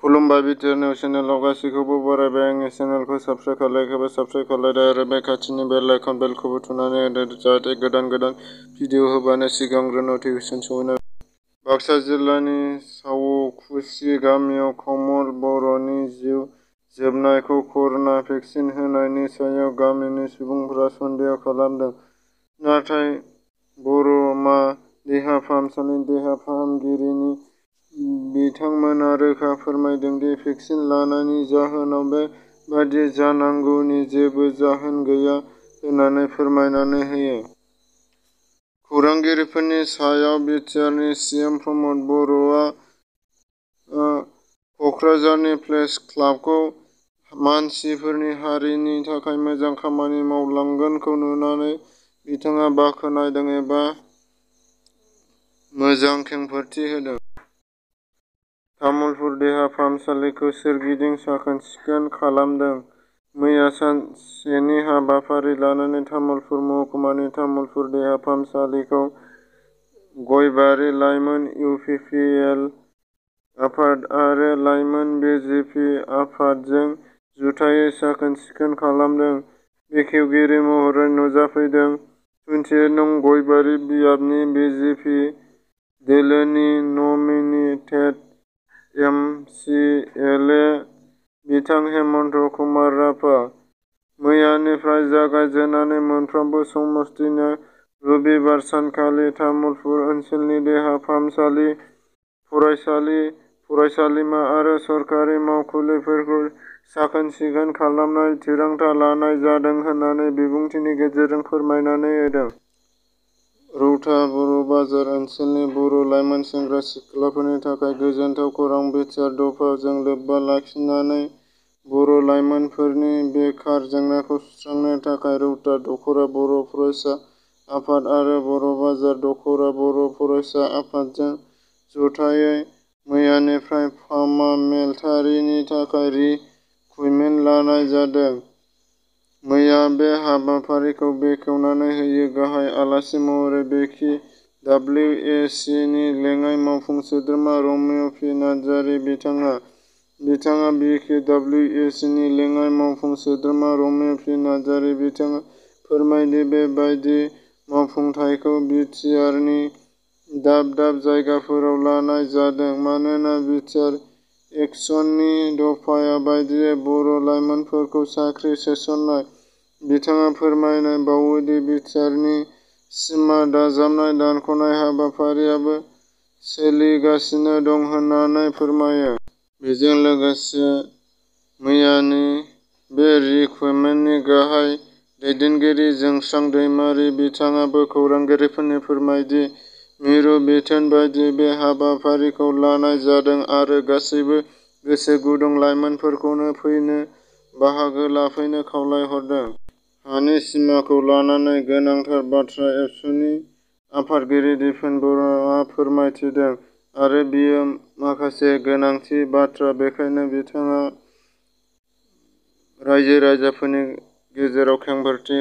खुलुमबाय BTR news चेनेलाव गासैखौबो बरायबाय। आंनि चेनेलखौ साबस्क्राइब खालायाखैबा साबस्क्राइब खालायदो आरो बे खाथिनि बेल आइकन बेलखौबो थुनानै होदो जाहाथे गोदान भिडिअ होबानो सिगांग्रो नटिफिकेसन सहैयो। बाक्सा जिल्लानि सावखुसि गामियाव कमल बर'नि जिउ जोबनायखौ कर'ना भेक्सिन होनायनि सायाव गामिनि सुबुंफोरा सन्देह खालामदों। नाथाय बर'मा देहा फाहामसालिनि देहा फाहामगिरि बिथांमोना रोखा फोरमायदों दि भेक्सिन लानायनि जाहोनाव बे बायदि जानांगौनि जेबो जाहोन गैया होननानै फोरमायनानै होयो। खौरांगिरिफोरनि सायाव बिटिआरनि सिएम प्रमद बर'आ कक्राझारनि प्रेस क्लाबखौ मानसिफोरनि हारिनि थाखाय मोजां खामानि मावलांनायखौ नुनानै बिथाङा बाख्नायदों एबा मोजां खेंफोरथि होदों। तामुलपुर देहा फाहामसालिखौ सोरगिदिं साखोन-सिखोन खालामदों। मैया सानसेनि हाबाफारि लानानै तामुलपुर महकुमानि तामुलपुर देहा फाहामसालिखौ गयबारि लाइमोन इउ पि पि एल आफाद आरो लाइमोन बि जे पि आफादजों जथायै साखोन-सिखोन खालामदों। बेखेवगिरि महरै नुजाफैदों 28 नं गयबारि बियाबनि बि जे पि दोलोनि nominated M C L A बिथां हेमन्त कुमार राभा। मैयानिफ्राय जागायजेननानै मोनफ्रोमबो समस्तिनि रबिबार सानखालि तामुलपुर ओनसोलनि देहा फाहामसालि, फरायसालि, फरायसालिमा आरो सरकारि मावखुलिफोरखौ साखोन-सिखोन खालामनाय थिरांथा लानाय जादों होननानै बिबुंथिनि गेजेरजों फोरमायनानै होदों। रौता बर' बाजार ओनसोलनि बर' लाइमोन सेंग्रा-सिख्लाफोरनि थाखाय गोजोनथाव खौरां बिटिआर दफाजों लोब्बा लाखिनानै बर' लाइमोनफोरनि बेकार जेंनाखौ सुस्रांनो थाखाय रौता दख'रा बर' फरायसा आफाद आरो बर' बाजार दख'रा बर' फरायसा आफादजों जथायै मैयानिफ्राय फामा मेलथारिनि थाखाय रिक्रुटमेन्ट लानाय जादों। मैया बे हाबाफारिखौ बेखेवनानै होयो गाहाय आलासि महरै बिखि डब्लिउ ए सि नि लेङाइ मावफुं सोद्रोमा रमेय पि नार्जारि। बिथाङा बिखि डब्लिउ ए सि नि लेङाइ मावफुं सोद्रोमा रमेय पि नार्जारि। बिथाङा फोरमायदि बे बायदि मावफुंथायखौ बिटिआरनि दाब दाब जायगाफोराव लानाय जादों मानोना बिटिआर एक्सननि दफा बायदियै बर' लाइमोनफोरखौ साख्रि सोसननाय। बिथाङा फोरमायबावोदि बिटिआरनि सिमा दाजाबनाय दानख'नाय हाबाफारियाबो सोलिगासिनो दं होननानै फोरमायो। बेजों लोगोसे मैयानि बे रिक्रुटमेन्टनि गाहाय दैदेनगिरि जोंस्रां दैमारि। बिथाङाबो खौरांगिरिफोरनो फोरमायदि मिरु बिथोन बायदियै बे हाबाफारिखौ लानाय जादों आरो गासैबो गोसो गुदुं लाइमोनफोरखौनो फैनो बाहागो लाफैनो खावलायहरदों। हानि सिमाखौ लानानै गोनांथार बाथ्रा एबसुनि आफादगिरि दिपेन बर'आ फोरमायथिदों आरो बेयो माखासे गोनांथि बाथ्रा। बेखायनो बिथाङा रायजो-राजाफोरनि गेजेराव खेंफोरथि